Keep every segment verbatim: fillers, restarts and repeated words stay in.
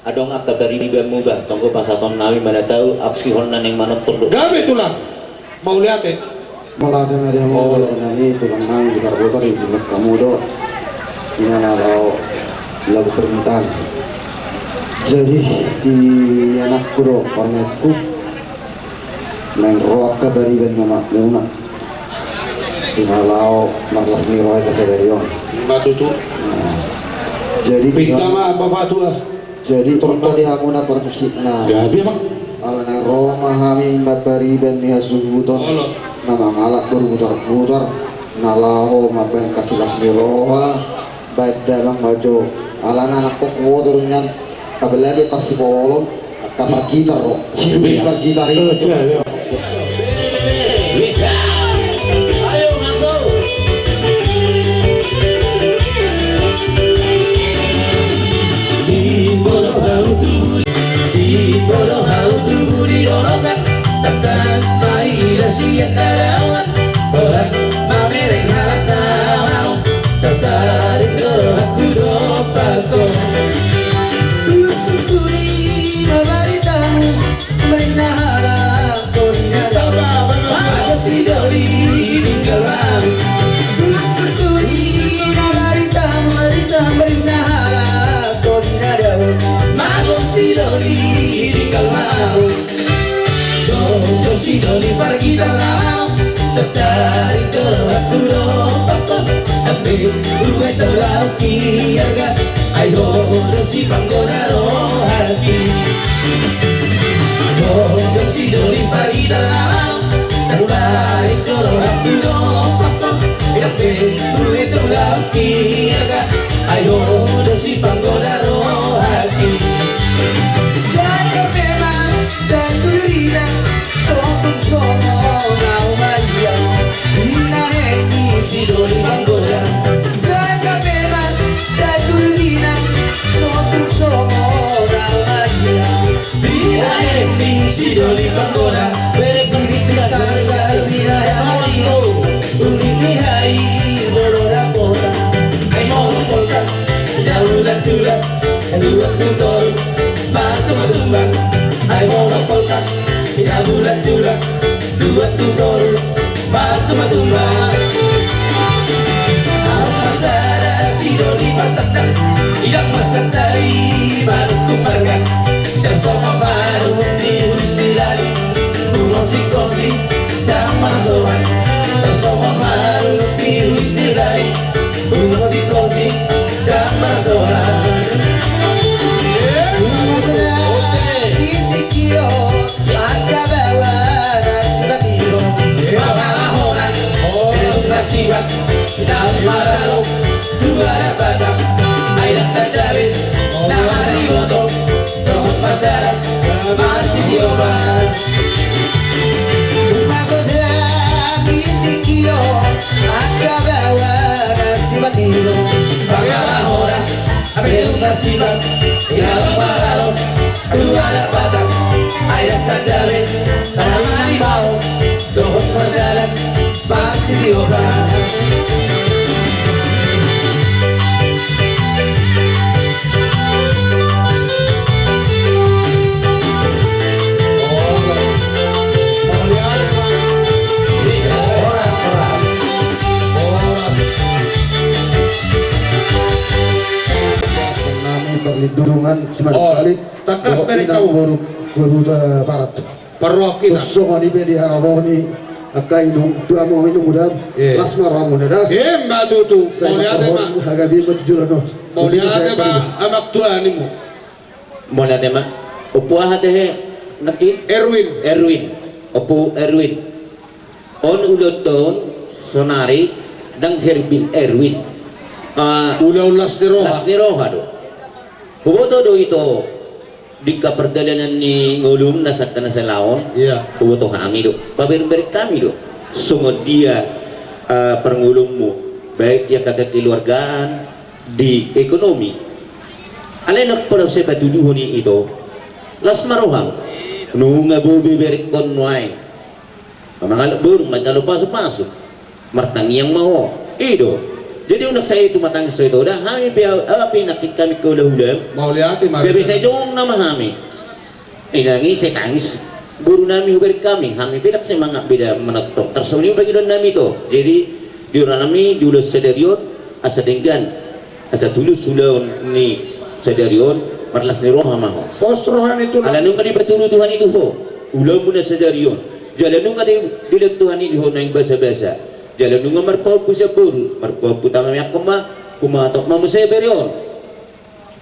Adong angka paribanmu bah, tonggo pasahaton nami mana tahu aksihon na naeng manortor do. Gabe tulang. Mauliate. Mauliate ma di hamu, mauliate nami tulang nami Butarbutar, di hamu do. Ina na laho lagu permintaan. Jadi di anakku do parumaenku. Naeng ro angka pariban ni amakmuna. Di na laho marlas ni roha i sadari on. Ima tutu. Nah, jadi pinta ma papatua. Jadi pinta di hamuna parmusikna. Gabe ma. Ala naeng ro ma hami marpariban ni hasuhuton. Olo. Na mangalap boru Butarbutar. Na laho mambahen hasilas ni roha. Baen damang ma jo. Alana anak kokuo turun nian. Apalagi pas si Polon. Angka pargitar ro. Iya. Pargitar i. Ayo masuk. Di polo hau tubu di, di polo hau tubu di dolokan. Tangkas ma ida sian na daoan. Holan mamereng halak na malo. Tartarik do rohangku dompak on. Usurkuri ma baritamu, marinna halak on na dao. Mago si Doli tinggal ma. Usurkuri ma baritamu, marinna halak on na dao. Mago si Doli tinggal ma. Jongjon si Doli pargitar na malo, tartarik do rohangku dompak on. Hape huetau laho marhaha, ai ho do sipanggoda rohangki. Jongjon si Doli pargitar na malo, tartarik do rohangku dompak on. Hape huetau laho marhaha, ai ho do sipanggoda rohangki. Jaga memang. Datu rina, sotung songon au maia. Ina hemi si Doli panggoda. Jaga memang, datu rina, sotung songon au maia. Ina hemi si Doli panggoda. Bere bibit sanggar ina hemi. Uli ni hai, boro rapota. Ai moro polsa, daula tula. Dua tu toru, martumba-tumba. Ai molo polsak, ina bulan jula. Dua tu toru, martumba-tumba. Au ma sada si Doli partandan, idang ma santabi manuk tu marga. Sasama manuk di ulis di lali, umur sikosi, dang marsoan. Sasama manuk di ulis di lali, umur sikosi, dang marsoan. Umur na di tingki on, angka baoa na simatiro. Pangalahoan, belum na sibat, dang maralo, tu adat Batak, ai dang tanda be, na mariboto, dohot mardalan, masitio ma. Umur na di tingki on, angka baoa na simatiro. Pangalahoan, belum na sibat, dang maralo, tu adat Batak, ai dang tanda be, na mariboto, dohot mardalan, masitio ma. Nami perlindungan, siman. Oh, balik. Tangkas dohot balik inang kau. Boru, boru, eh, barat. Parrohak hita. Songon i pe di haroro ni angka inang, tu hamu inang uda. Iya. Las ma rohamuna da. Ima tutu. Sai mauliate ma. Hagabe ma tu joloan on. Mauliate ma, amak tua nimu. Mauliate ma. Ompu aha tehe nangkin? Erwin. Erwin. Ompu Erwin. On ulaonta on sonari dang Herbin Erwin. Ah, ulaon las ni roha. Las ni roha do. Huboto do ito. Di angka pardalanan ni ngolum na sangkana salaon. Iya. Huboto hami do, pabereng-bereng hami do songon dia, eh, parngolummu, baik di angka kekeluargaan, di ekonomi. Alai nang pola sai patuduhon i ito, las ma roham. Nunga boi beberengkon nuaeng. Mangalap boru, manjalo pasu-pasu. Martangiang ma ho. I do. Jadi unang sai tumatangis so ito da, hami pe, api nangkin hami hula-hula. Mauliate ma. Gabe sai jongjong nama hami. Inang i sai tangis boru nami hubereng hami, hami pe ndang sai mangan beda manongtong. Tarsongon i pangidoan nami ito. Jadi di roha nami di ulaon sadari on, asa denggan, asa tulus ulaon ni sadari on, marlas ni roha ma ho. Pos roha ni tulang. Ala nunga dipatudu Tuhan i tu ho ulaonmuna sadari on. Jala nunga di, dilehon Tuhan i di ho naeng basa-basa. Jala nunga marpahompu sian boru, marpahompu tangan ni angka ma, humatop ma muse bere on.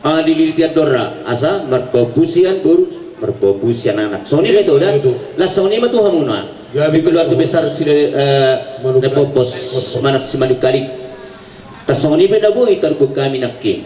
Ah, dililiti andorra, asa marpahompu sian boru, marpahompu sian anak. Songon i ma ito da. Betul. Laos songon i ma tu hamuna. Ya, di keluarga betul. Besar si, eh, Simanungkalit. Nepopos, Nepopos. Manang Simanungkalit. Tarsongon i pe na boi tarbuat hami nangkin.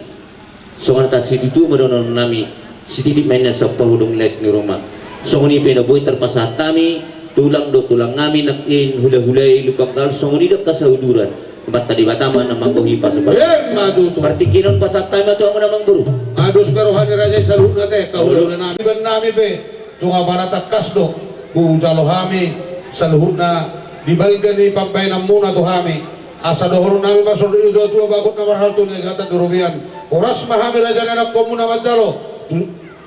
Songon hata situtu ma dohonon nami, sititi ma inna sampah hudung les ni ruma. Songon i pe na boi tarpasahat hami, tulang do tulang nami nangkin, hula-hula i Lumban Gaol, songon i do angka sauduran. Amanta Debata ma na manggohi pasupasu. Emma tutu. Partingkian on pasahat hami ma tu hamu na mangboru. Adus pe roha ni raja i saluhutna te, kahuluan nami. Iban nami pe, tung apala tangkas do hujalo hami, saluhutna di balga ni pambahenanmuna tu hami. Asa dohonon nami ma songon i tu tua-tua, bagot na marhalto, na igatan di robean. Horas ma hami raja ni anakkonmuna manjalo.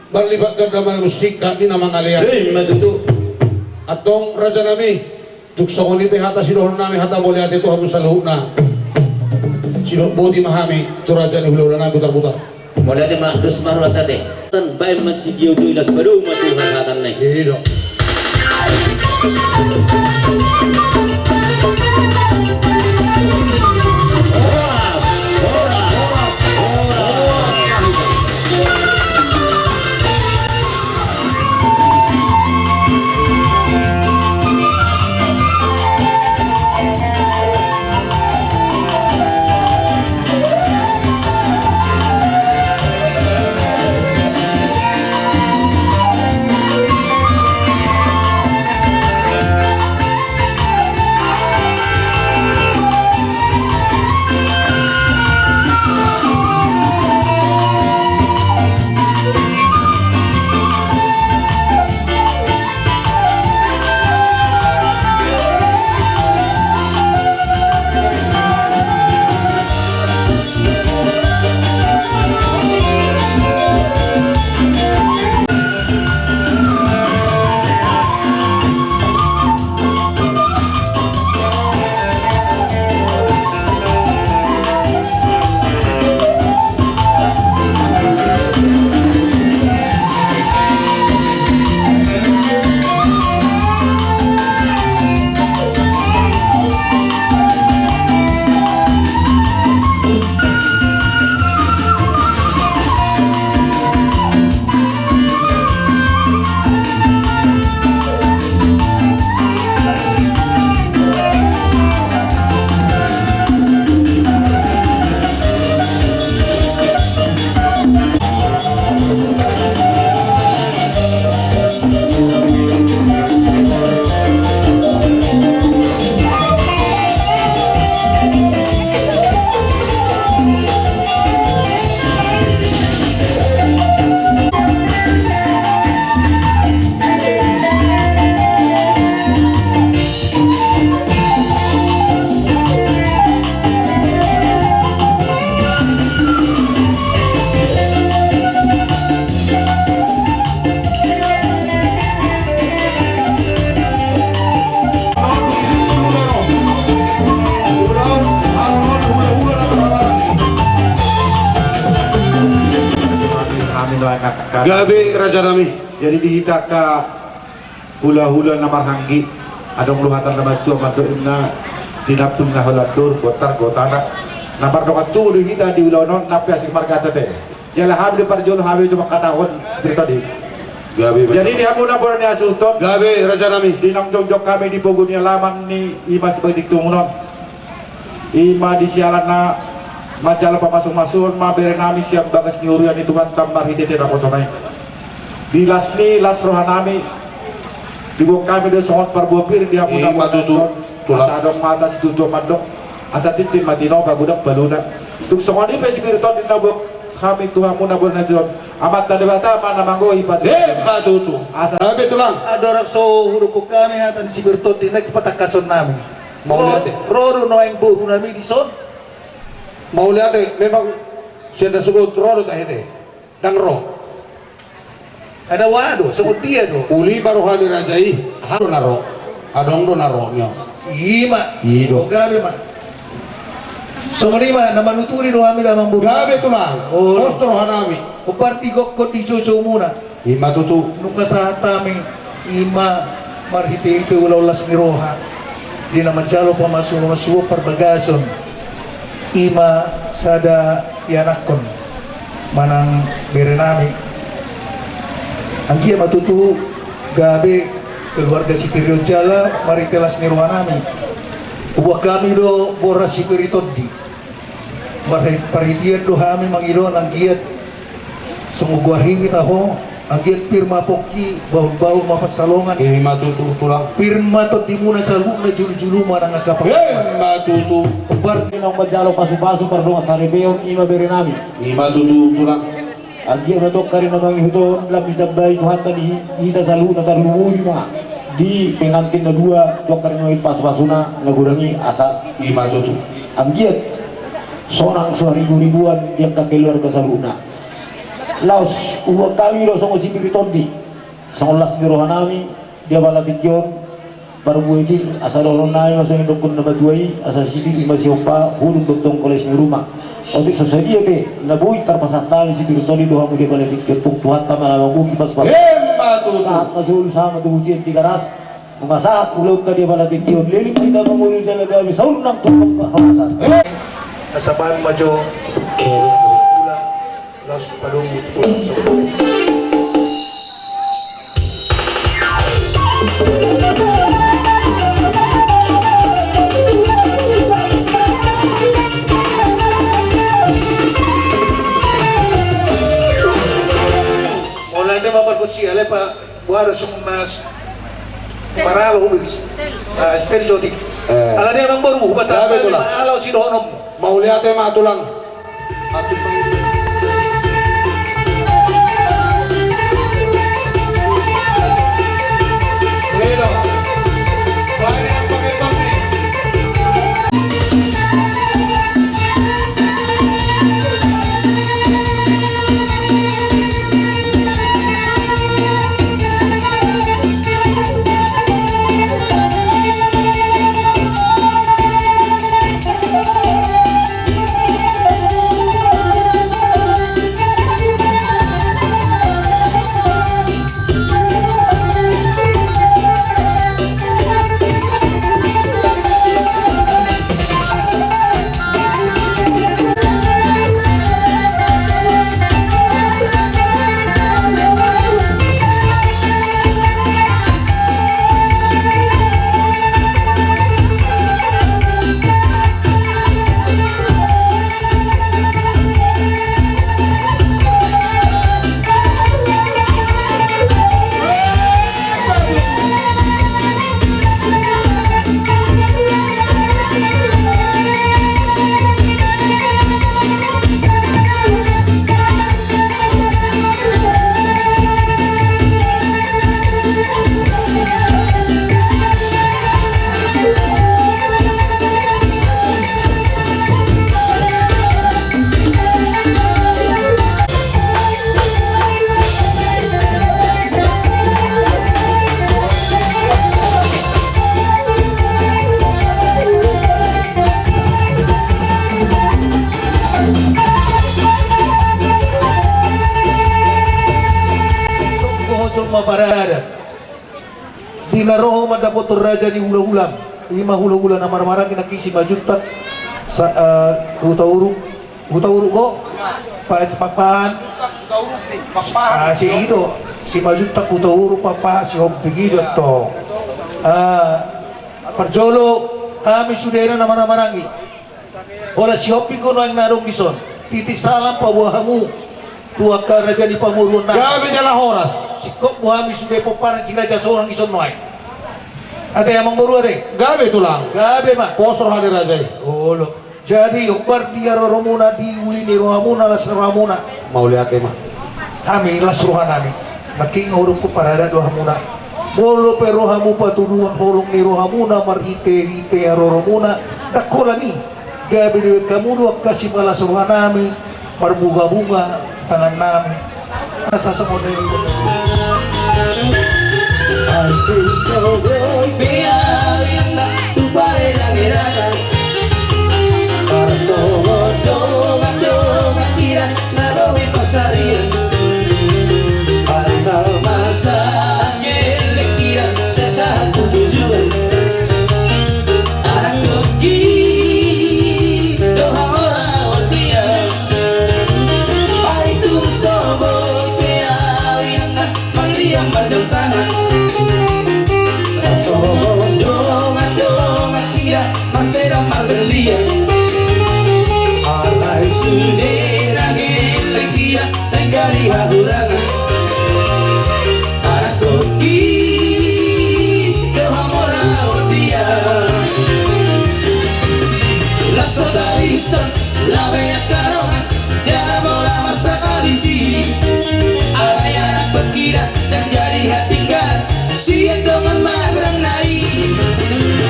Marlipat ganda ma na musik ka ni na mangalean. Emma tutu. Antong raja nami. Tung songon i pe hata sidohonon nami, hata mauliate tu hamu saluhutna. Sidok boti ma hami tu raja ni hula-hula nami Butarbutar. Mauliate ma, dos ma rohanta te. Tan baen ma sitio tu ilas, badau ma tu hasahatan nai. I do. Gabe raja nami. Jadi di hita angka hula-hula na marhaha i, adong do hata na matua mandok inna, tinampul na holan dor, botar gotana. Na mardongan tubu do hita di ulaon on, nang pe asing margata te. Jala hami do parjolo hami do mangkatahon seperti tadi. Gabe. Jadi di hamu na bona ni hasuhuton. Gabe raja nami. Di naung jongjong hami di pogu ni alaman ni i ma sibagding tonun on. I ma di siala na manjalo pamasumasuon ma bere nami sian bagas ni huria ni Tuhanta marhitehite naposona i. Di las ni las roha nami, diboan hami do songon parbue pir di hamu na bona ni hasuhuton. Asa adong ma hata situtu mandok, asa tintin ma tinopa, godang paluna. Tung songon i pe spiriton di na boan hami tu hamu na bona ni hasuhuton. Amanta Debata ma na manggohi pasupasu. Emma tutu. Asa. Gabe tulang. Andorang so hudok hami hata ni spiriton di na patangkason nami. Mauliate. Ro, ro do nuaeng boru nami dison. Mauliate, memang sian na sogot ro do tahe tahe. Ndang ro. Ada wa do, songon dia do. Uli ma roha ni raja i, aha do na ro. Adong do na ro nio. Ima. I do. O gabe ma. Songon i ma na manuturi do hami da amangboru. Gabe tulang. O. Pos do roha nami. Hombar di gokkon di joujou muna. Ima tutu. Nunga sahat hami ima marhite-hite ulaon las ni roha di na manjalo pamasu-pamasuon parbagason. Ima sada ianakkon manang bere nami. Anggiat ma tutu gabe keluarga sitirion jala marhite las ni roha nami. Huboan hami do boras sipir ni tondi. Marhe-, parhitean do hami mangido anggiat songon goar hiri taho, anggiat pir ma pongki, bahul-bahul ma pansalongan. Ima tutu tulang. Pir ma tondimuna saluhutna, julu-julu ma nang angka pangalaman. Ima tutu. Hombar di naung manjalo pasu-pasu pardongan saripeon ima bere nami. Ima tutu tulang. Anggiat ma tongka di na mangihut on lam ditambai Tuhanta di hita saluhutna, tarlumobi ma di pengantin na dua, tongka di na mangihut pasu-pasuna na godang i asa. Ima tutu. Anggiat sonang so haribu-ribuan di angka keluarga saluhutna. Laos huboan hami do songon sipir ni tondi, songon las ni roha nami di apala tingki on. Parbue pir, asa dohonon nami ma songon dokkon na matua i, asa sititi ma sihompa, huduk do tongko les ni ruma. Otik so sadia pe na boi tarpasahat hami sipir ni tondi do hamu di apala tingki on, tung Tuhanta ma na mamungka pasu-pasu. Ima tutu. Sahat ma solu, sahat ma tu bontean Tigaras. Nunga sahat ulaonta di apala tingki on, leleng hita mangolu jala gabe saur matua tu panggabean. Asa baen ma jo. Laos padomu tu pulang. Mulai dia bapak kecil, apa? Boha do songon na s-, paralo hubis. Ah, stel joti. Eh. Alani amangboru, hupasahat hami ma ala sidohononmu. Mauliate ma tulang. Tunggu hojol ma parada. Di na ro mandapothon raja ni hula-hula. Ima hula-hula na marhahamaranggi nangkin Simanjuntak. Sa-, eh, Hutauruk. Hutauruk do. Pas Pakpahan. Ah, si i do. Simanjuntak, Hutauruk, Pakpahan, Sihombing i do tong. Ah, parjolo hami sudena na marhahamaranggi. Holan Sihombing do nuaeng na adong dison. Titip salam paboa hamu tu angka raja ni pamoruon nami. Gabe jala horas. Singkop do hami sude pomparan si raja sonang dison nuaeng. Ate amangboru ate. Gabe tulang. Gabe ma. Pos roha ni raja i. Olo. Jadi hombar di haroromuna, di uli ni rohamuna, las rohamuna. Mauliate ma. Hami las roha nami. Nangkin hudok parada do hamuna. Molo pe ro hamu patuduhon holong ni rohamuna marhite-hite haroromuna, ndang holan i. Gabe dibahen hamu do angka sipala ni roha nami, marbunga-bunga tangan nami. Asa songon i. Ai tung so boi pe ahu inang na tu paredagedagan, tarsongon dongan-dongan hira na lobi pansarian. Asal masa gelek hira, sai sahat tu tujuan. Anak tondi do hamoraon dia. Ai tung so boi pe ahu inang na manghian marjam tangan, tarsongon dongan-dongan hira marseda margeliat. Alai sude na gelek hira naeng jadi hahurangan. Anak tondi do hamoraon dia. Laos so tarihon labe angka dongan, dia mora masa kalisi. Alai anak tondi na jadi hatinggalan, sian dongan magodang na i.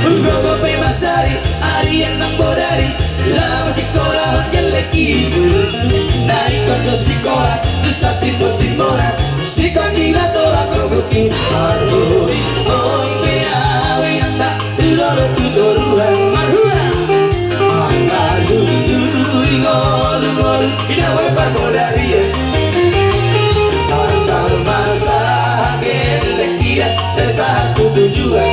Gogo pe mansari, arian nang bodari, laho masikolahon gelek i. Na ingkon do sikola di satimbo-timbona, sikola ni na tolap gogo i. Ai tung so boi pe ahu inang na tu dolok tu toruan. Marhua. Angka lulu di ngolu-ngolu, inna boi parbodarian. Asal masa gelek hira, sai sahat tu tujuan.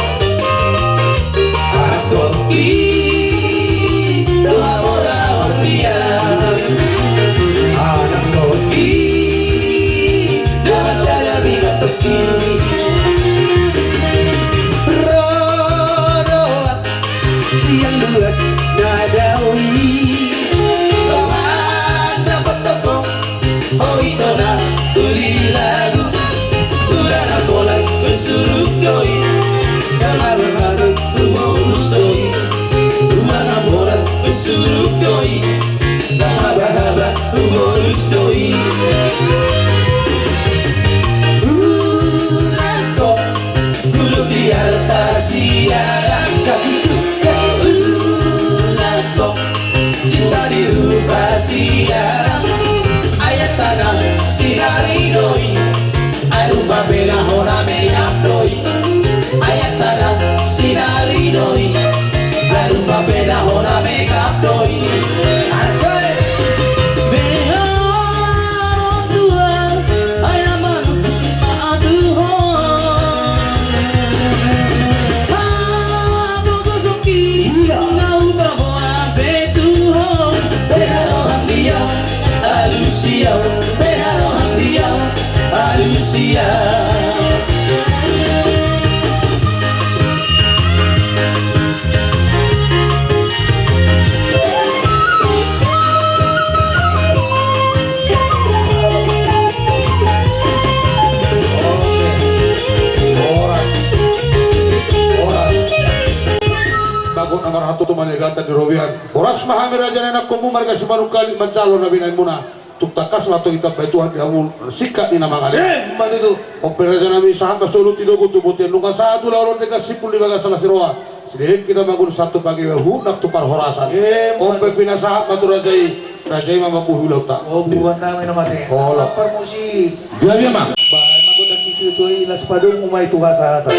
Anak tondi do hamoraon dia. Anak tondi do hamoraon dia. Ro do ahu sian luat na dao i. Roha na dapot toko, ho ito na uli lagu. Ula na bolas, suruk do i. Haba-haba, humorus do i. Ula na bolas, suruk do i. Haba-haba, humorus do i. Ula ko, gulung di arta sialang. Ula ko, cinta di rupa sialang. Ayat tanah sinari do i. Ai rupa pe na hona mekap do i. Ayat tanah sinari do i. Ai rupa pe na hona mekap do i. Asik. Beha ro tua, ai na manungkun ma atuhon. Hamu gosoki, iya, na hupaboa pe tu ho. Beha roham dia, alusia. Beha roham dia, alusia. Horas. Horas. Bagot na marhatoto manegatan di robean. Horas ma hami raja na inangkonmu marga Simanungkalit manjalo na binahenmuna. Tung tangkas ma antong ditambai Tuhan di hamu singkat ni na mangalehon. Emma tutu. On pe raja nami, sahat ma solu tu dogu tu bontean, nunga sahat ulaon on, denggan simpul di bagasan las ni roha. Silehon hita mangolu sahat tu panggabean, huhut nang tu parhorasan. Emma tutu. On pe pinasahat ma tu raja i, raja i ma mambuhi ulaonta. O, buan nami na mate. Olo. Parmusik. Gabe ma. Bahen ma gondang situtu i, las padomu ma i tu hasahatan.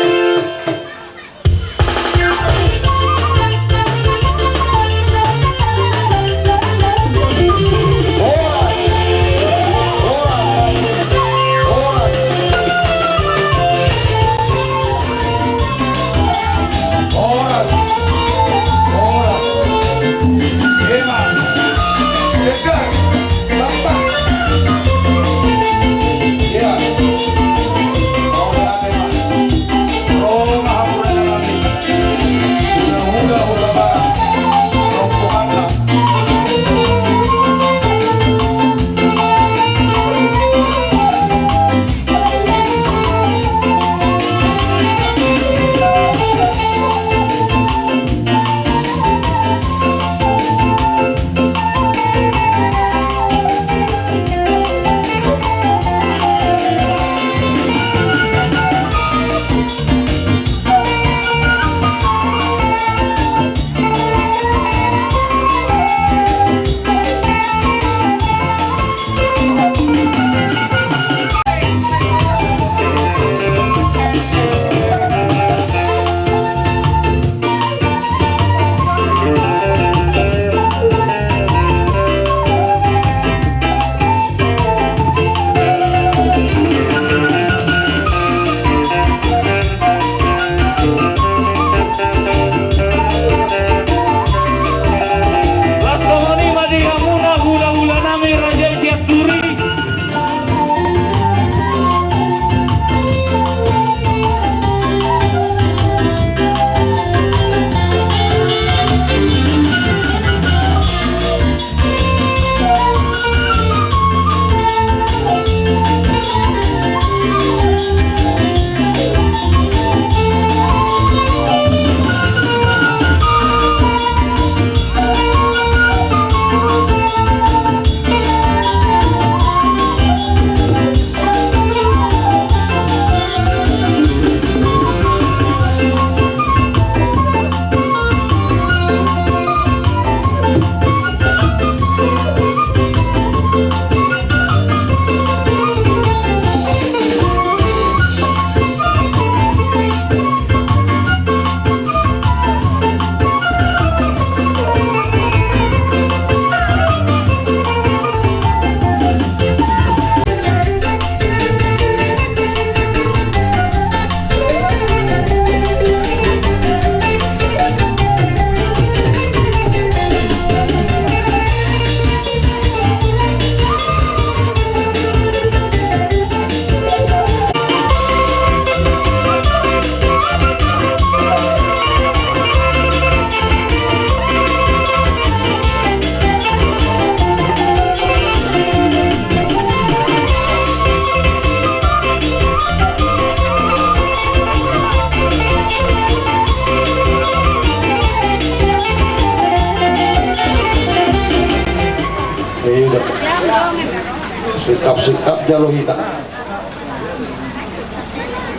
Singkap-singkap jalo hita.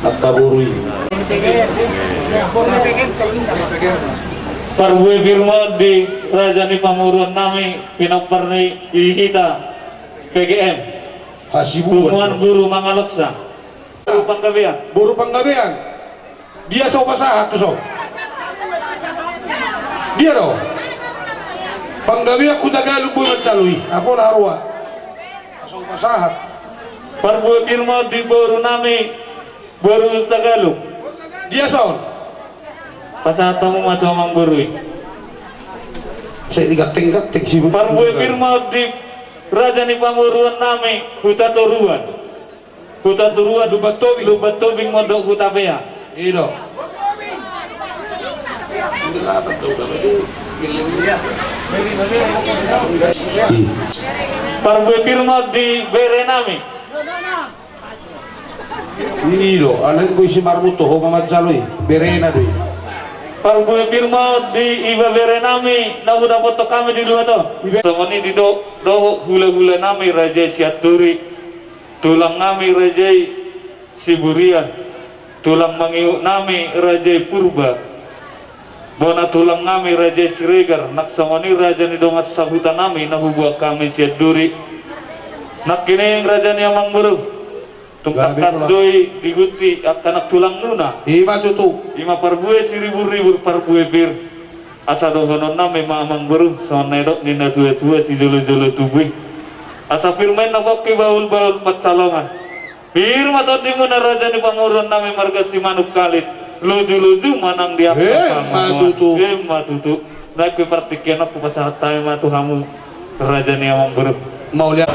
Angka boru i. Parbue pir ma on di raja ni pamoruon nami, pinompar ni hita P G M. Hasibuan. Punguan Guru Mangaloksa. Boru Panggabean. Boru Panggabean. Dia so pasahat tu so. Dia do. Panggabean Hutagalung boi manjalo i. Aku na roa. So pasahat. Parbue pir ma on di boru nami, boru Hutagalung. Dia son. Pasahat hamu ma tu amang boru i. Sai digateng-gateng si. Parbue pir ma on di raja ni pamoruon nami, Hutatoruan. Hutatoruan, Lumban Tobing. Lumban Tobing, Mondok Hutapea. I do. Parbue pir ma on di bere nami. I do, alai anggo isi marmutu ho ma manjalo i, berena do i. Parbue pir ma on di ibebere nami, na hudapothon hami di luat on. Ibe- Songon i di do, dohot hulahula nami raja i Sianturi. Tulang nami raja i Siburian, tulang mangihut nami raja i Purba, bona tulang nami raja i Siregar, nang songon i raja ni dongan sahuta nami na huboan hami sian Duri. Nangkining raja ni amang boru, tung tangkas do i digunti angka nang tulang muna. I ma tutu. I ma parbue siriburribur, parbue pir. Asa dohonon nami ma amang boru, songon na nidok ni natuatua, sijolojolo tubu i. Asa pir ma inna pongki, bahulbahul pansalongan. Pir ma tondimuna raja ni pamoruon nami marga Simanungkalit. Lojolojo ma nang di angka pangomoan. Emma tutu. Emma tutu. Nuaeng pe partingkian on hupasahat hami ma tu hamu. Raja ni amang boru. Mauliate.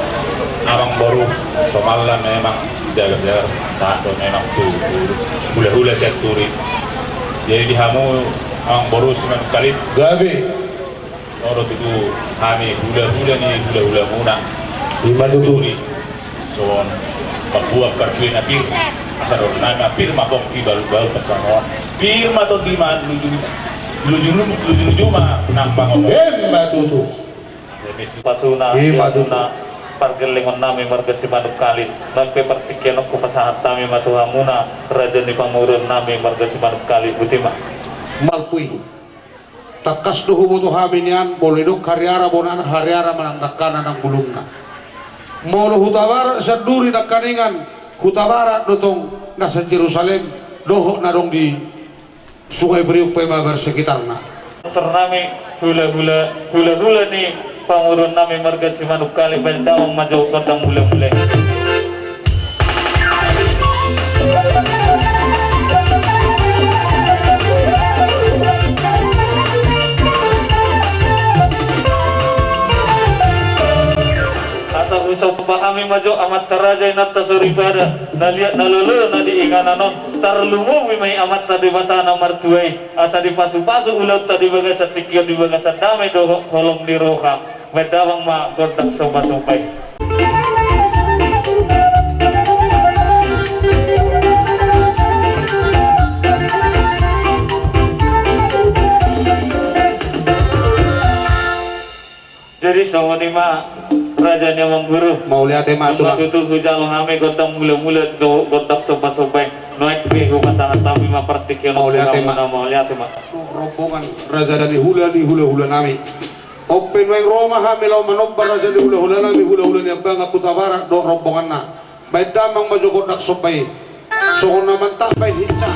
Amang boru, somalna memang jagar-jagar, sahat do memang tu hulahula Sianturi. Jadi di hamu amang boru Simanungkalit, gabe. Olo tutu hami hulahula ni hulahulamuna. I ma tutu. Sianturi. Songon parbue, parbue na pir. Asa dohonon nami ma pir ma pongki, bahulbahul pansalongan. Pir ma tondimuna, lujuluju, lujuluju ma nang pangomoan. Emma tutu. Pasuna, i ma tutu. Pargellengon nami marga Simanungkalit. Nuaeng pe partingkian on hupasahat hami ma tu hamuna raja ni pamoruon nami marga Simanungkalit, boti ma. Malpu i. Tangkas do huboto hami nian, molo didok hariara bonana, hariara ma nang dangkana nang bulungna. Molo Hutabarat Sianturi nangkiningan, Hutabarat do tong na sian Jerusalem dohot na adong di Sungai Priuk pe ma marsekitarna. Tor nami hulahula, hulahula ni pamoruon nami marga Simanungkalit, baen damang ma jo gondang mulamula i. Asa husomba hami ma jo amanta raja, inanta soripada, na liat na lolo na di inganan on, tarlumobi ma i Amanta Debata na martua i, asa dipasupasu ulaonta di bagasan tingki on di bagasan dame dohot holong ni roha. Baen damang ma gondang sombasomba i. Jadi songon i ma raja ni amang boru. Mauliate ma tulang. Ima tutu hujalo hami gondang mulamula dohot gondang sombasomba i. Nuaeng pe hupasahat hami ma partingkian on. Mauliate ma. Mauliate ma. Rombongan raja ni hula ni hulahula nami. On pe nuaeng ro ma hami laho manomba raja ni hulahula nami, hulahula ni Ambangan Hutabarat dohot rombonganna. Baen damang ma jo gondang somba i. Songon na mantap baen hinsa.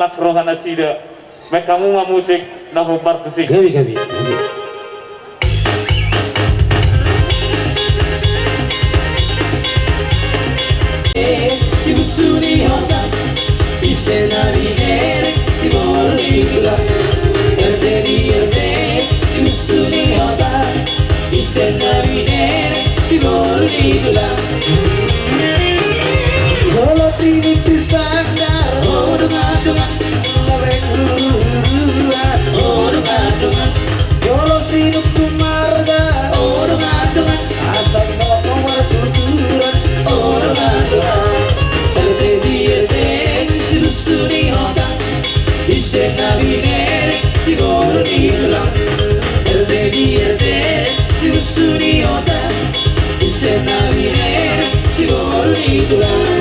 Las roha nasida, baen hamu ma musik na hombar tusi. Gabe, gabe, gabe. Sibusu ni hota, ise na binerek, siboru ni tulang. Erte di erte, sibusu ni hota, ise na binerek, siboru ni tulang. Jolo tinipis sanggar, o dongan-dongan, labek huruhuruan, o dongan-dongan. Jolo sinungkun marga, o dongan-dongan, asa molo martuturan, o dongan-dongan. Erte di erte, sibusu ni hota, ise na binerek, siboru ni tulang. Erte di erte, sibusu ni hota, ise na binerek, siboru ni tulang.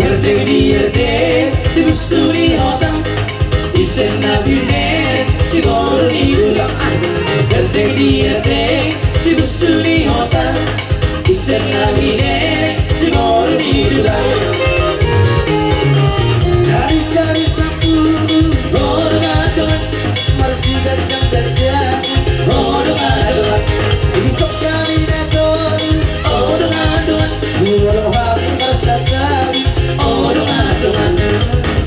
Erte di erte, sibusu ni hota, ise na binerek, siboru ni tulang. Erte di erte, sibusu ni hota, ise na binerek, siboru ni tulang. Dari, dari sampulu, o dongan-dongan, marsiganjang-ganjang, o dongan-dongan. Isop hami na tolu, o dongan-dongan, molo hami marsantabi, o dongan-dongan.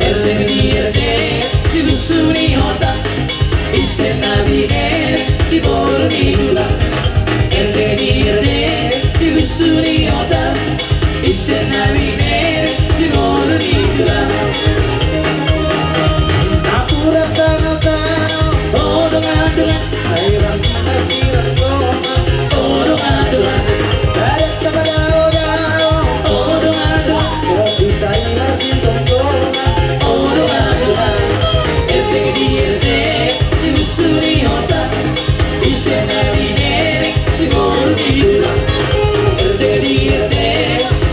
Erte di erte, sibusu ni hota, ise na binerek, siboru ni tulang. Erte di erte, sibusu ni hota, ise na binerek, siboru ni tulang. Napuran tano-tano, o dongan-dongan, ai rang marsiranggong, o dongan-dongan. Adat na padaodao, o dongan-dongan, o hita i marsigomgoman, o dongan-dongan. Erte di erte, sibusu ni hota, ise na binerek, siboru ni tulang. Erte di erte,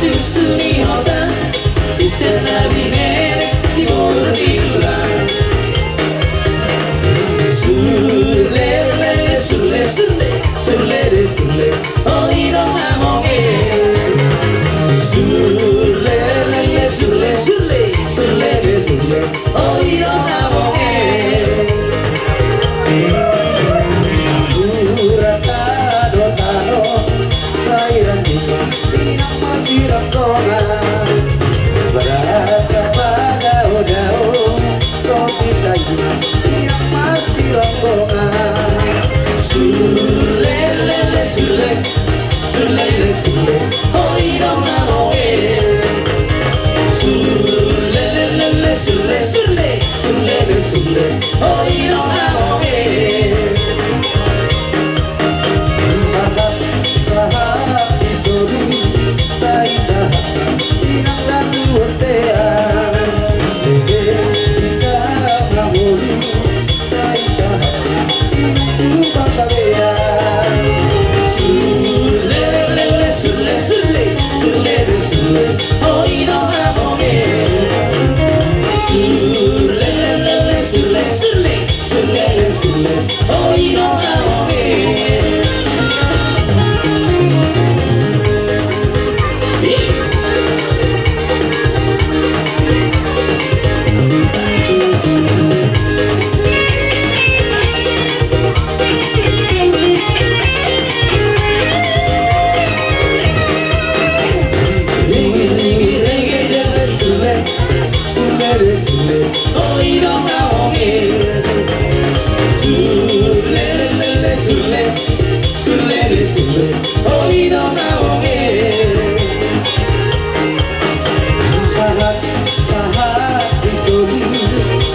sibusu ni hota, ise na binerek, siboru ni tulang. Surlele, surle, surle, surlele, surle, o inong among e. Surlele, surle, surle, surlele, surle, o inong among e. Napuran tano-tano, sai rang ma inang marsiranggong. Adat na padaodao, topi taima, inang marsiranggong. Surlele, surle, surlele, surle, o inong among e. Surlele, surle, surle, surlele, surle, o inong among e. Sahat, sahat di solu, sai sahat ma inang na tu bontean. Ete, ita mangolu, sai sahat ma inang tu panggabean. Surlele, surle, surle, surlele, surle, o inong among e. Surlele, surle, surle, surlele, surle, o inong among e. Surlele, surle, surle, o inong among e. Surlele, surle, surlele, surle, o inong among e. Sahat, sahat di solu,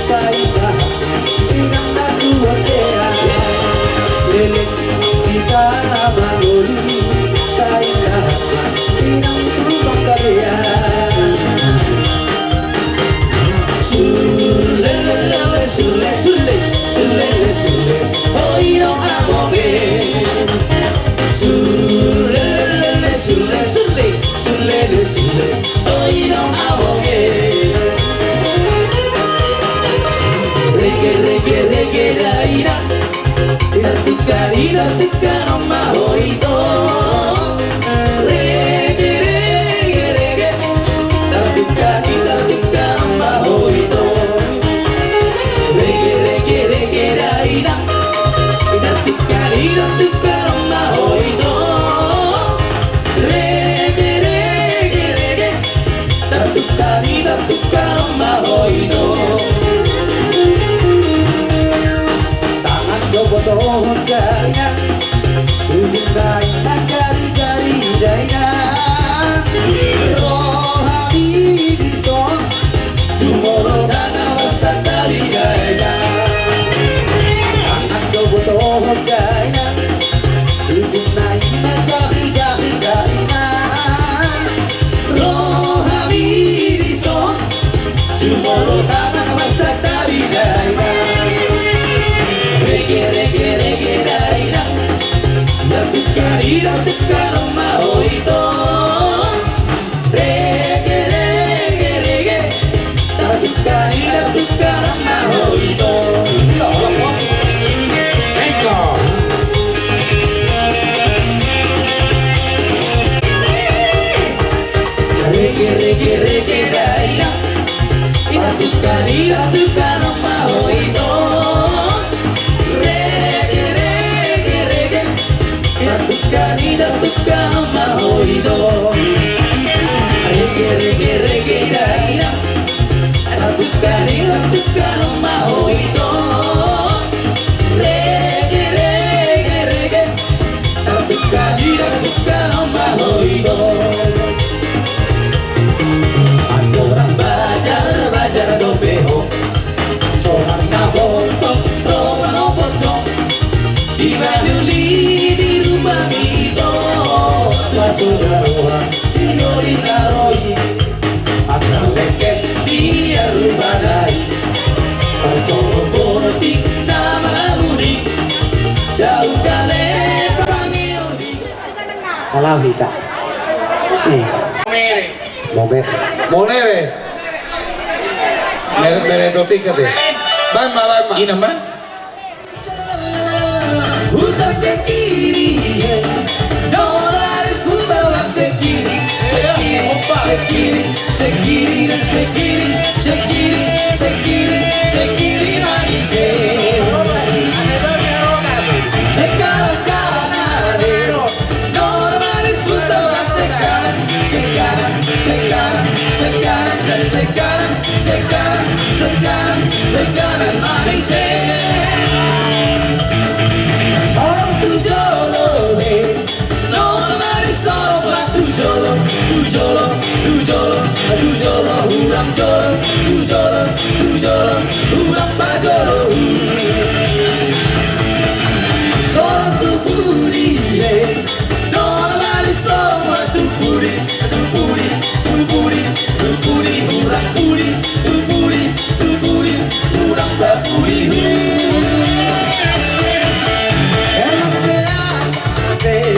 sai sahat ma inang na tu bontean. Leleng hita mangolu, sai sahat ma inang tu panggabean. Rege, rege, dainang. Tartuka ni tartuka on ma ho ito. Rege, rege, rege. Tartuka ni tartuka on ma ho ito. Rege, rege, rege, dainang. Tartuka ni tartuka on ma ho ito. Rege, rege, rege. Tartuka ni tartuka on ma ho ito. Tangan do botohon dainang. Ujungna i ma jarijari dainang. Roha ni dison. Jumolo tangan marsatali dainang. Tangan do botohon dainang. Ujungna i ma jarijari dainang. Roha ni dison. Jumolo tangan marsatali dainang. Rege, rege, rege, dainang. Tartuka ni tartuka on ma ho ito. Rege, rege, rege. Tartuka ni tartuka on ma ho ito. Eko. Rege, rege, rege, dainang. Tartuka ni tartuka on ma ho ito. Rege, rege, rege. Tartuka ni tartuka on ma ho ito. Rege, rege, rege, dainang. Tartuka ni tartuka on ma ho ito. Rege, rege, rege. Tartuka ni tartuka on ma ho ito. Andorang bajar, bajar dope ho. Sonang na hotop ro manopot do. Di baliuli di rumah mito. Tua soda roha sinori na roi. Angka lengket di rumah nai. Parsongon botik na manabuni. Dau kale pangeoni. Salah hita. Ih. Mere. Momer. Monere. Mere, mere totik kate. Baen ma, baen ma. Ina ma. Putar ke kiri, eh. Nona Manis putarlah sekiri, sekiri, sekiri, sekiri dan sekiri, sekiri, sekiri, sekiri manis, eh. Sekarang kanan, eh. Nona Manis putarlah sekanan, sekanan, sekanan, sekanan, dan sekanan, sekanan, sekanan, sekanan manis, eh. Sorong tu jolo, eh. Nona Manis soronglah tu jolo, tu jolo, tu jolo, tu jolo, hurang jolo, tu jolo, tu jolo, hurang pajolo. Sorong tu pudi, eh. Nona Manis soronglah tu pudi, tu pudi, tu pudi, tu pudi, hurang pudi, tu pudi, tu pudi, hurang papudi. Enak be atas, eh.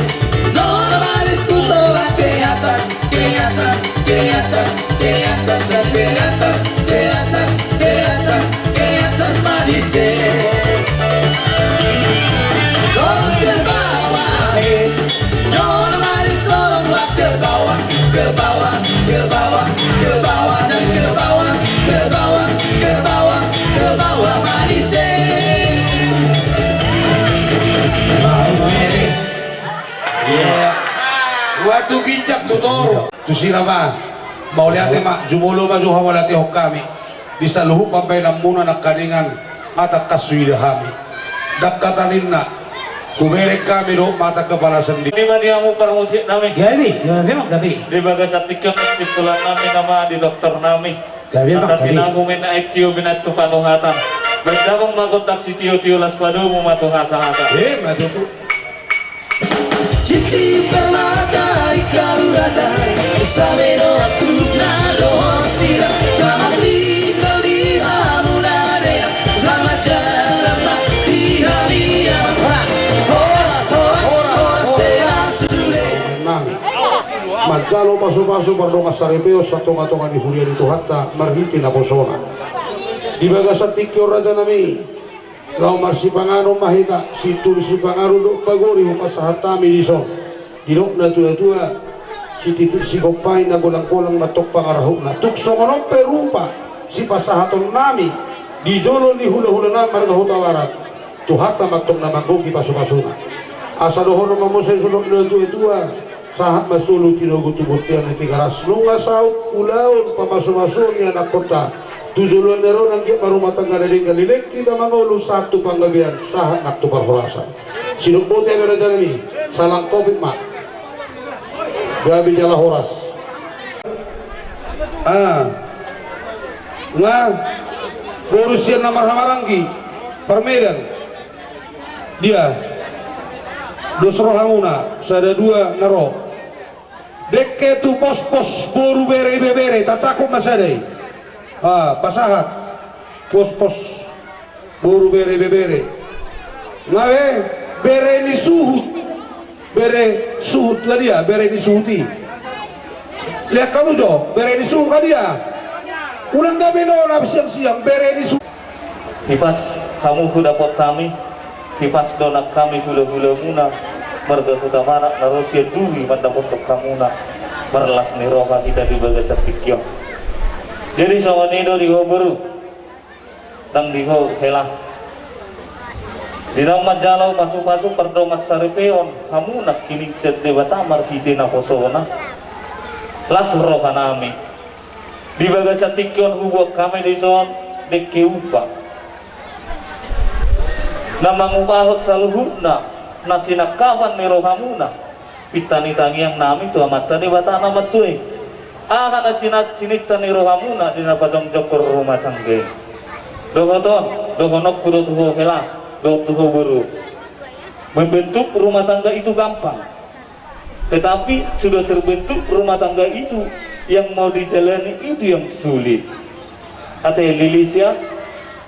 Nona Manis putarlah ke atas, ke atas, ke atas, ke atas, dan ke atas, ke atas, ke atas, ke atas manis, eh. Sorong ke bawah, eh. Nona Manis soronglah ke bawah, ke bawah, ke bawah, ke bawah, dan ke bawah, ke bawah, ke bawah, ke bawah manis, eh. Bawah, eh. Iya. Uatu ginjang tu toru. Tusi nama. Mauliate ma, jumolo ma jo hamu mauliatehon hami. Di saluhut pambahenanmuna nangkaningan, asa tangkas huida hami. Dangka taninna, hubereng hami dohot mata kepala sendiri. Nima ni hamu parmusik nami. Gabe, gabe, gabe. Di bagasan tingki on, simpulan nami nama di dokter nami. Gabe, asa gabe. Tinabu mena aek tio binaen tu panuhatan. Baen damang ma gondang sitio-tio, las padomu ma tu hasahatan. Eh, ma tutu. Sipsip permata i kauratan, sabe do atuk na dohot sira. Selamat tinggal di hamu na denggan, selamat jalan ma di hami amang. Horas, horas, horas, horas, horas. Nami. Manjalo pasu-pasu mardongan saripeon sian tonga-tonga ni huria ni Tuhanta marhite naposona. Di bagasan tingki on raja nami, Laho marsipanganon ma hita, situri sipanganon dohot pagori hupasahat hami dison. Didok na tuatua, sititik sigompa i na golanggolang ma tong pangarahutna. Tung songon on pe rupa sipasahatonnami di jolo ni hulahulanami marga Hutabarat, Tuhanta ma tong na manggohi pasupasuna. Asa dohonon ma muse songon na tuatua, sahat ma solu tinogu tu bontean ni Tigaras, nunga saut ulaon pamasumasuon ni anakkonta. Tu joloan ni ari on anggiat ma rumah tangga na denggan, leleng hita mangolu sahat tu panggabean, sahat nang tu parhorasan. Sidok boti, ale rajanami, salam covid ma. Gabe jala horas. Ah. Nga boru sian na marhahamaranggi, parmedan. Dia. Dos rohamuna, sada dua na ro. Dengke tu pospos boru bere ibebere, tacakup ma sada i. Ah, pasahat. Pospos boru bere ibebere. Nga be, bere ni suhut. Bere suhut nga dia, bere ni suhut i. Lihat kamu jo, bere ni suhut nga dia. Unang gabe nona siangsiang, bere ni suhut. Hipas hamu hudapot hami, hipas do nang hami hulahulamuna, marga Hutabarat na ro sian duri mandapothon hamuna, marlas ni roha hita di bagasan tingki on. Jadi songon i do di ho boru, nang di ho hela. Di naung manjalo pasupasu pardongan saripeon hamu nangkining sian Debata marhite naposona, las rohanami. Di bagasan tingki on hubuat hami dison dengke upa na mangupahon saluhutna na sinangkapan ni rohamuna. Pinta ni tangiangnami tu Amanta Debata na martua i. Aha na sina-, sininta ni rohamuna di na pajongjongkon rumah tangga i? Dohot on, dohononku do tu ho hela, dohot tu ho boru. Membentuk rumah tangga itu gampang. Tetapi sudah terbentuk rumah tangga itu, yang mau dijalani itu yang sulit. Ate lilis ya.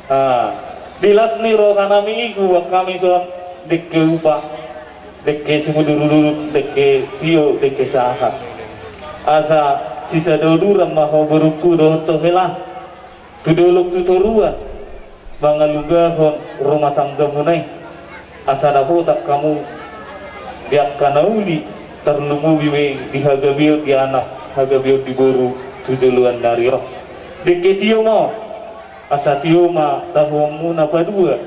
Ah, di las ni rohanami i hubuat hami son dengke upa, dengke simudurudur, dengke tio, dengke sahat. Asa sisada uduran ma ho borungku dohot ho hela. Tu dolok tu toruan, mangalugahon rumah tanggamuna i. Asa dapotan hamu di angka na uli, tarlumobi ma i di hagabeon di anak, hagabeon di boru, tu joloan ni ari on. Dengke tio ma on, asa tio ma tahuonmuna padua.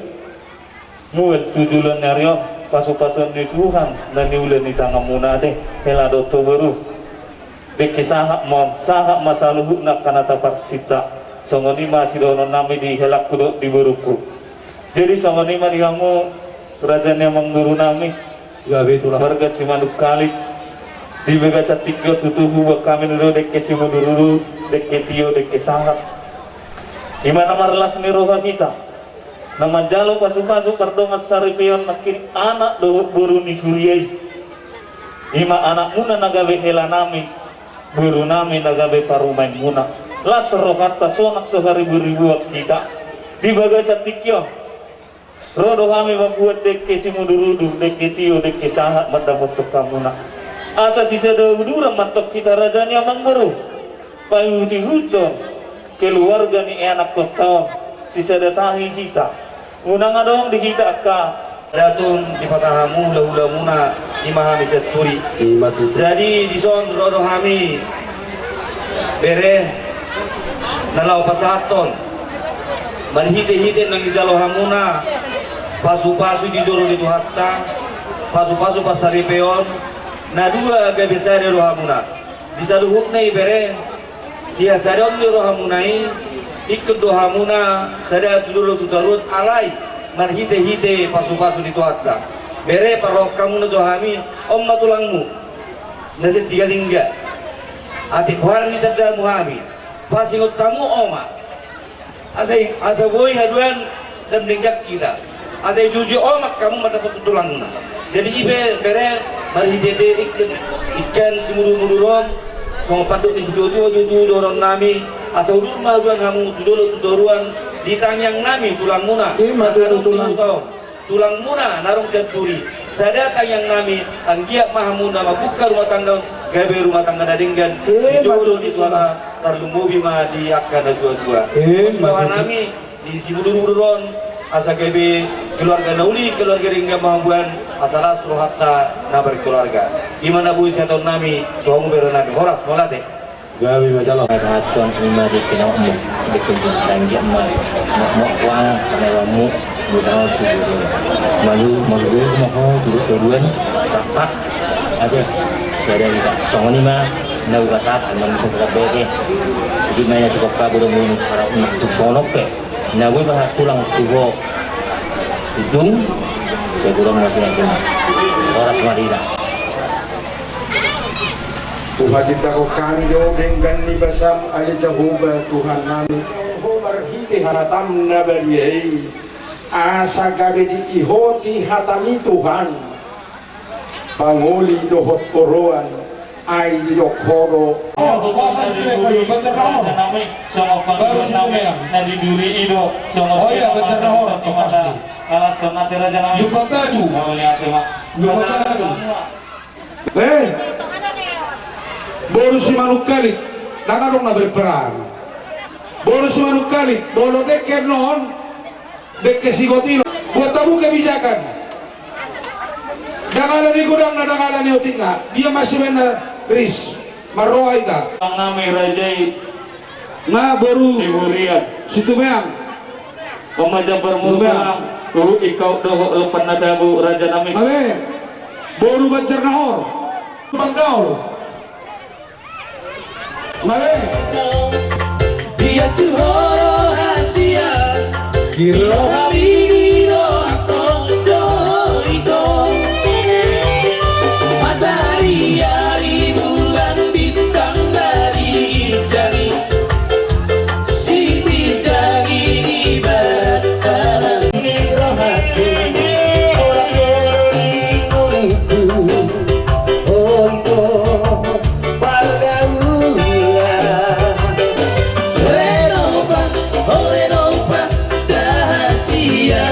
Mual tu joloan ni ari on, pasupasuon ni Tuhan na niula ni tanganmuna ate, hela dohot ho boru. Dengke sahat ma on, sahat ma saluhutna angka na taparsinta. Songon i ma sidohononnami di helangku dohot di borungku. Jadi songon i ma di hamu raja ni amangborunami. Gabe tulang. Marga Simanungkalit. Di bagasan tingki on tutu hubuat hami do dengke simudurudur, dengke tio, dengke sahat. I ma na marlas ni roha hita. Na manjalo pasupasu pardongan saripeon nangkin anak dohot boru ni huria i. I ma anakmuna na gabe helanami, borunami na gabe parumaenmuna. Las rohanta sonang so hariburibuan hita. Di bagasan tingki on. Ro do hami mambuat dengke simudurudur, dengke tio, dengke sahat mandapothon hamuna. Asa sisada uduran ma antong hita raja ni amangboru. Paihuthon keluarga ni anakkonta on, sisada tahi hita. Unang adong di hita angka. Datung dipatahamu hulahulamuna, i ma hami senturi. I ma tutu. Jadi dison ro do hami bere na laho pasahathon. Marhitehite naung dijalo hamuna pasupasu di jolo ni Tuhanta, pasupasu pansaripeon, na dua gabe sada do hamuna. Di saluhutna i bere, di hasadaon ni rohamuna i, ingkon do hamuna sada tu dolok tu toruan alai marhitehite pasupasu ni Tuhanta. Bere, parrohahon hamuna jo hami, on ma tulangmu na sian Tigalingga. Atik holan ni tandamu hami, pasingot hamu omak. Asa i, asa boi haduan dam denggan hita. Asa i jujui omak hamu mandapothon tulangna. Jadi i pe bere, marhitehite ingkon, ingkon simudurmudur on, songon pandok ni situatua tutu dohononnami, asa udur ma haduan hamu tu dolok tu toruan, di tangiangnami tulangmuna. I ma tutu, tulang. Tulangmuna na adong sian duri, sada tangiangnami, anggiat ma hamu na mambuka rumah tangga, gabe rumah tangga na denggan. Eh, di jolo ni Tuhanta, tarlumobi ma di angka na tuatua. Eh, ma tutu. Dohanami di simudurudur on, Asa gabe keluarga na uli, keluarga denggan ma hamu an, asa las rohanta na berkeluarga. I ma na boi sihaton nami tu hamu bere nami, horas mauliate. Gabe ma jalo. Pahattuan i ma di kena makmu, di kena sanggi ma, makmu kuang kena makmu. Malu malu ma ho tu toruan. Pak, ada sada ida songon i ma na uga saat na musim kabeke. Sedih main si kopka gudang gudang para untuk songon ope. Na boi pasahat tulang tu ho. Idung. Sai godang ma pinasuna. Horas ma di hita. Hupasinta hami do denggan ni basam ale Jahowa Tuhan nami. Ho marhite hatam na badia i. Asa gabe diihoti hatami Tuhan. Pangoli dohot oroan, ai didok ho do. Oh, kuasa si Tumeang, baru si Tumeang. Na di duri i do. Oh iya, Banjarnahor, pasti. Kalas sonate raja nami. Lumban Batu. Lumban Batu. Eh. Boru Simanungkalit. Ndang adong na berperang. Boru Simanungkalit, molo dengke non. Dengke sigot i lo. Buat tabu kebijakan. Ndang ala ni godangna, ndang ala ni otikna. Dia masih main na ris. Marroha ita. Nami raja i. Nga boru. Siburian. Si Tumeang. Pamaja parmutuang. Tumeang. Tuhu ikau dohot lopan na tabu raja nami. Awe. Boru Banjarnahor. Banggaol. Male. Dia tu ho roha sia, di roha ni roha tong do ito. Matahari, ari, bulan, bintang dari jari. Sipit dari di barat tanah. Di rohaku, orang orang di ngolunku. Oh, ito. Pargaulan. Renopa, oh, renopa, rahasia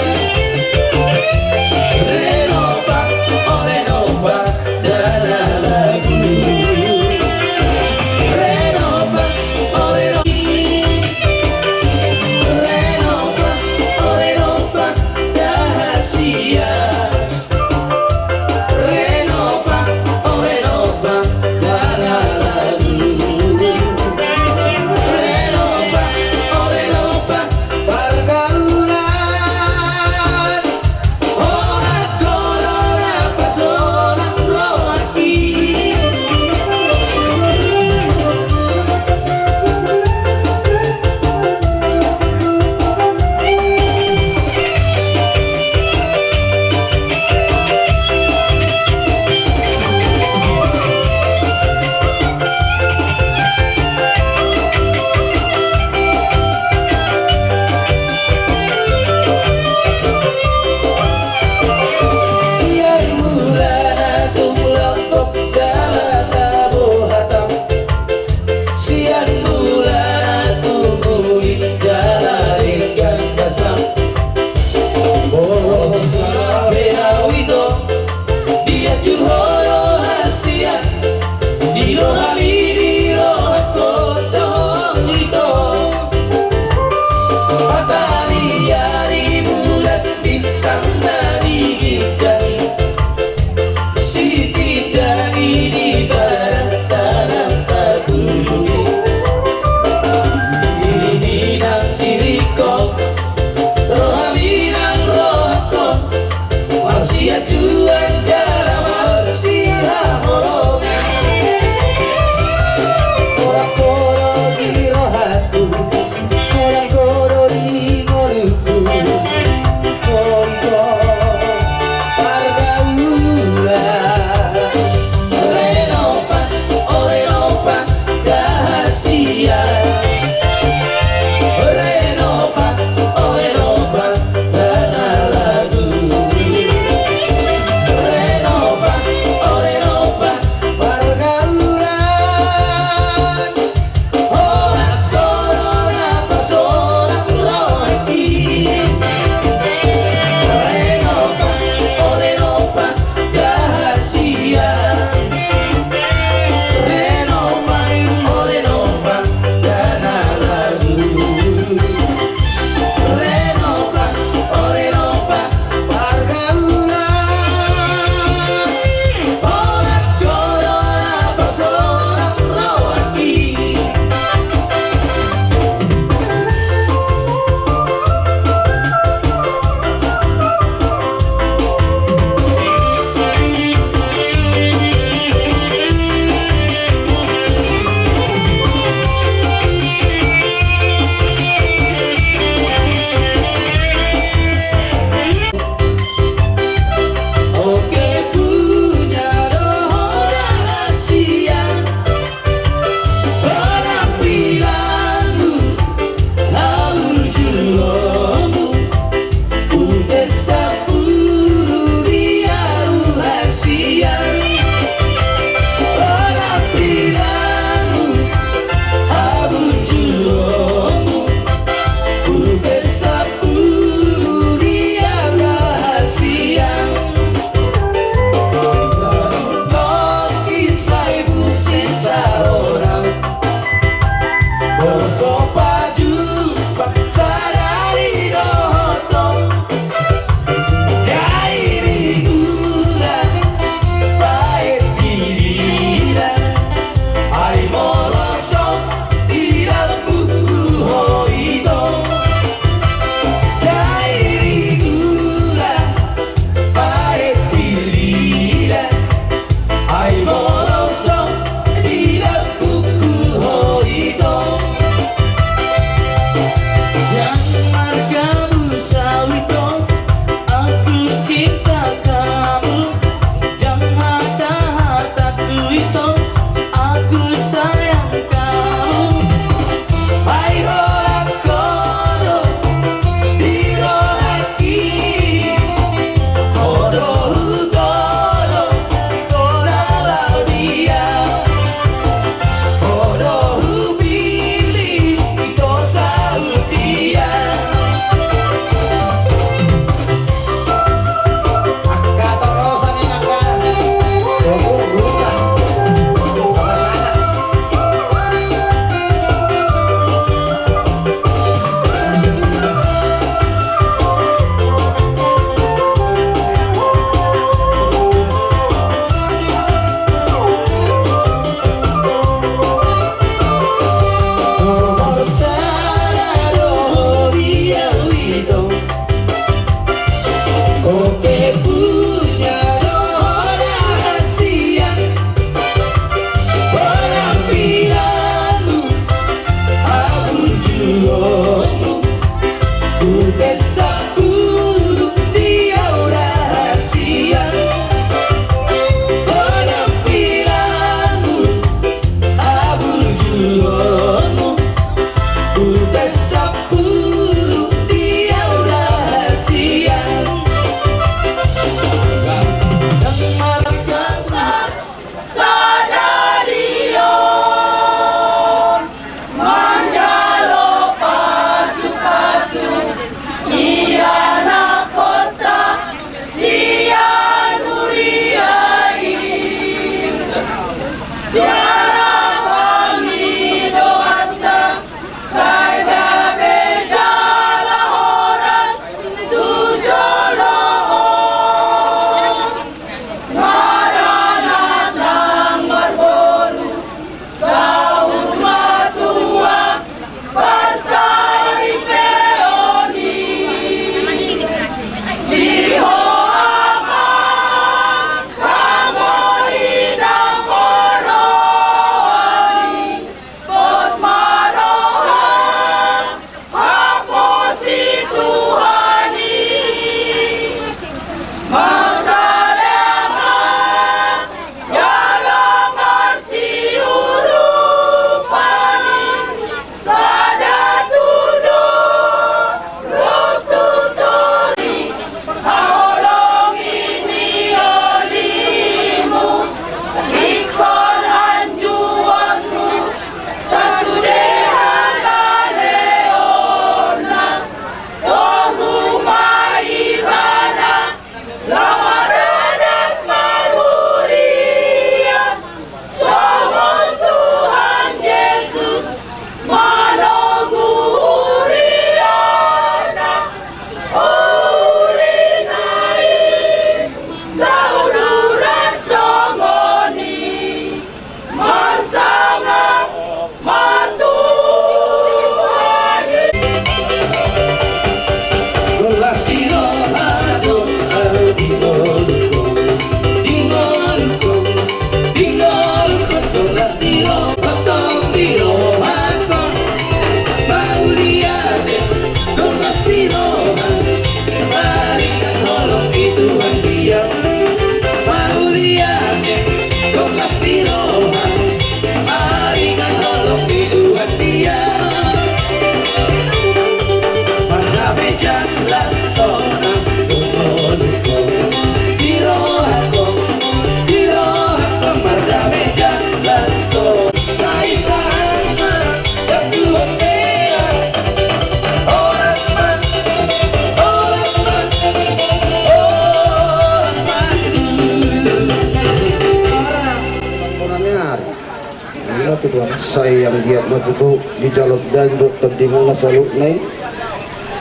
Tuhan, sai anggiat ma tutu dijalo daging dohot tondimuna saluhutna i,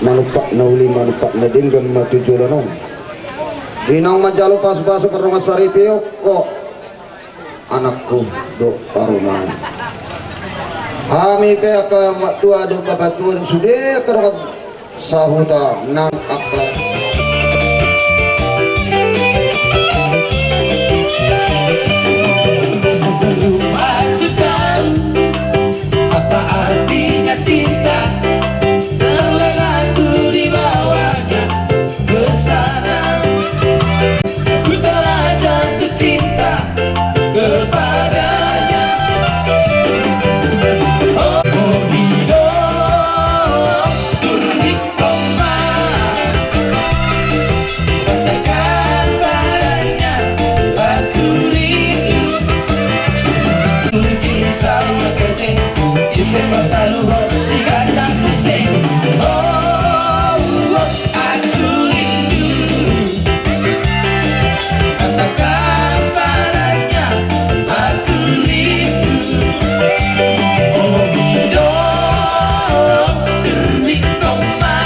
manumpak na uli, manumpak na denggan ma tu joloan on. Di naung manjalo pasupasu pardongansaripeon, ho anakku dohot parumaen. Hami pe angka umak tua dohot bapa tua, sude angka dongan sahuta nang angka. Sebelum aku tahu apa artinya cinta, terlena ku dibawanya ke sana. Ku telah jatuh cinta kepadanya. Oh, oh, hidup duri koma. Katakan padanya, aku rindu. Puji sama kete, ise matalu hosi kacang musik. Oh, oh, aku rindu. Katakan padanya, aku rindu. Oh, hidup duri koma.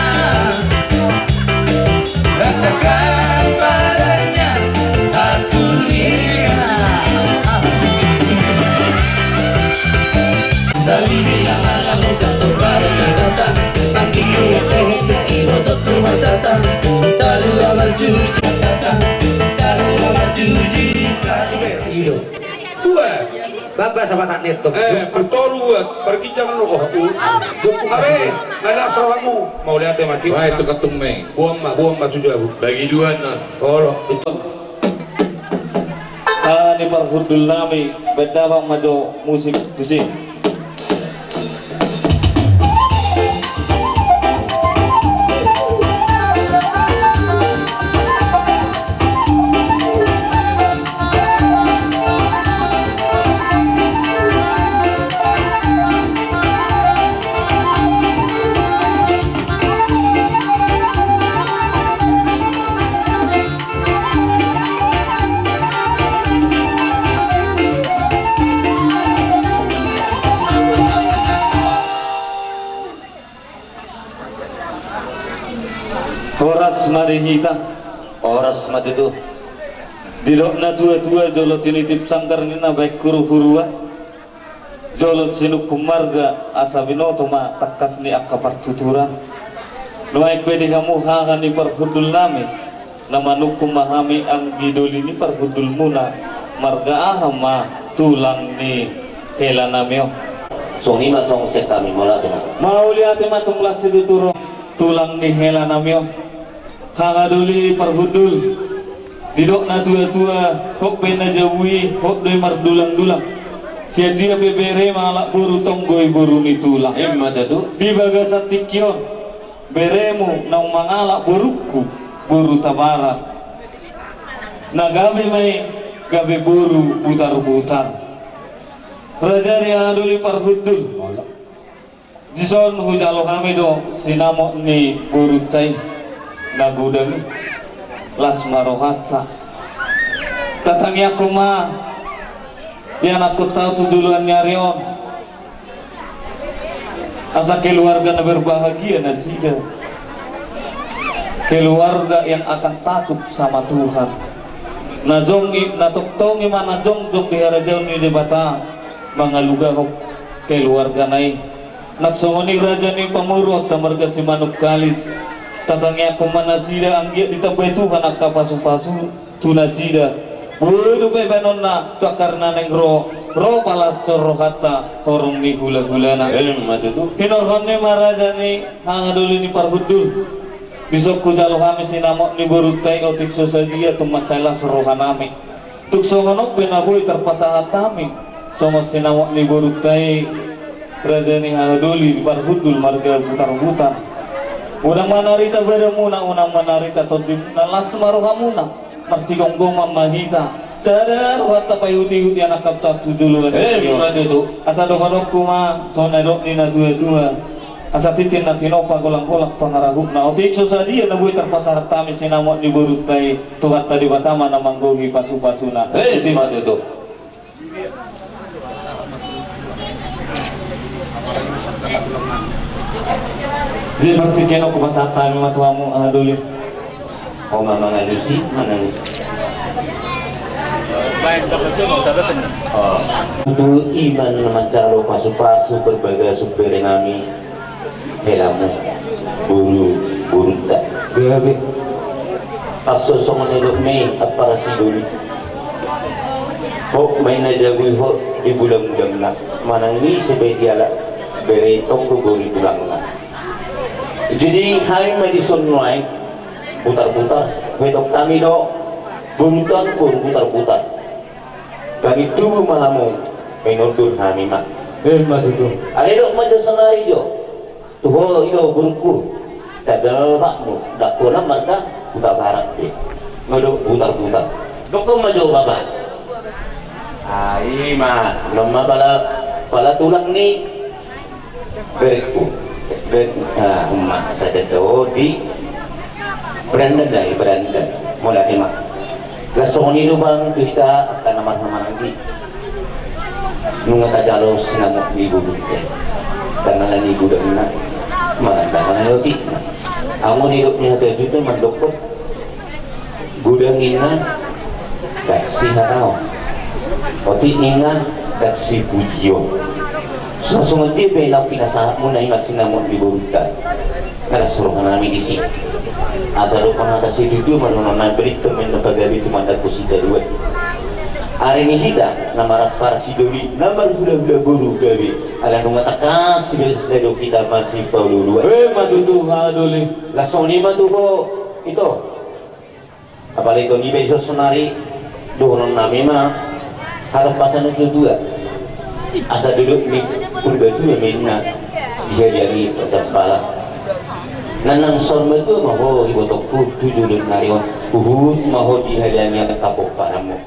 Katakan padanya, aku rindu. Dari bilang alam udah terbaru datang, tapi ku yang leher dari rodok rumah datang. Taruh awal jujur datang, taruh awal jujur. Satu, dua. Baba sama tak neto. Eh, partoru buat, parginjang no, oh, uh. Jok. Abe, alas rohamu. Mauliate ma. Baik, tu ketum me. Buang ma, buang ma tu jabu. Bagi dua, nah. Olo, itu. Ah, ni parhundul nami, beda bang majo musik di sini. Horas ma di hita. Horas ma tutu. Didok na tua-tua, jolo tinitip sanggar ninna baen huru-huruan. Jolo sinungkun marga asa binoto ma tangkas ni angka partuturan. Nuaeng pe di hamu haha ni parhundul nami, na manungkun ma hami anggi doli ni parhundulmuna, marga aha ma tulang ni hela nami on. Songon i ma songon sian hami, mauliate ma. Mauliate ma tung las situtu ro tulang ni hela nami on. Haha doli parhundul, didok na tua-tua, hot pe na jabu i, hot do i mardulang-dulang. Sian dia pe bere mangalap boru, tong do i boru ni tulang. Ima tutu. Di bagasan tingki on, beremu naung mangalap borungku, boru Tabarat. Na gabe ma i, gabe boru Butar-butar. Raja ni haha doli parhundul. Dison hujalo hami do sinamot ni borunta i na godang i. Las ma rohanta. Tatangiangkon ma ianakhonta tu joloan ni ari on, asa keluarga na berbahagia nasida, keluarga yang akan takut sama Tuhan. Na jong i, na tongtong i ma na jongjong di harajaon ni Debata mangalugahon keluargana i. Nang songon i raja ni pamoruonta marga Simanungkalit, tatangiangkon ma nasida anggiat ditambai Tuhan angka pasu-pasu tu nasida. Boi dope baenonna tu angka ari na naeng ro, ro palas rohanta horong ni hula-hulana. Ima tutu. Hinorhon ni ma raja ni haha doli ni parhundul. Dison hujalo hami sinamot ni borunta i, otik so sadia tung mansai las rohanami. Tung songon on pe na boi tarpasahat hami songon sinamot ni borunta i, raja ni haha doli ni parhundul marga Butar-butar. Unang manarita badamuna, unang manarita tondimuna, las ma rohamuna. Marsigomgoman ma hita, sada rohanta paihut-ihut ianakhonta tu joloan ni ari on. Ima tutu. Asa dohononku ma songon na nidok ni na tua-tua. Asa tintin na tinopa, golang-golang pangarahutna. Otik so sadia na boi tarpasahat hami sinamot ni borunta i, Tuhanta Debata ma na manggohi pasu-pasuna. Ima tutu. Jadi partingkian on hupasahat hami ma tu hamu, aha, Doli. Oma mangalusi, manang. Tu iman na manjalo pasupasu parbagason bere nami, helamu, boru, borunta. Gabe. Pas so songon i dohot ni ampara si Doli. Ho ma inna jabu i ho di bulang-bulangna, manang ni sepe diala bere tonggo boru tulangna. Jadi hami ma dison nuaeng putar-putar, huetong hami do, borutan boru putar-putar. Hami tubu ma hamu, main ordur hami ma. Ima tutu. Ale dok ma jo sonari jo. Tu ho i do borungku. Tanda bapakmu, dok ho na marga Hutabarat be. Nga dok putar-putar. Dok ho ma jo bapak. Ah, ima, nama pala, pala tulang ni. Berengku. Ber-, ah, uma, sada do di Berandan, dari Berandan. Mula ke ma. Las songon i do bang tu hita angka na marhaha maranggi. Nunga tajalo sinamot ni boru te. Tanganan ni godangna. Manang tanganan ni otikna. Anggo ni dok ni hata jutu mandokkon. Godang ninna, dang sihanaon. Otik ninna, dang sipujion. Songon dia pe na pinasahatmuna i ma sinamot ni borunta. Nga las roha nami disi. Asa dohonon hata situtu ma dohonon nami, balitta ma inna pagabe tumandangkon sitadoan. Ari ni hita na marampara si Doli na marhulahula boru gabe. Ala nunga tangkas sibasa do hita masipaolooloan. Ima tutu, aha, Doli. Las songon i ma tu ho ito. Apalagi tong iba i sonari, dohonon nami ma, harapasan tu tua. Asa duduk ni purba tua ma inna, dihadiangi tampala. Nanang saur matua ma ho ibotongku tu joloan ni ari on, huhut ma ho dihadiangi angka pomparanmu.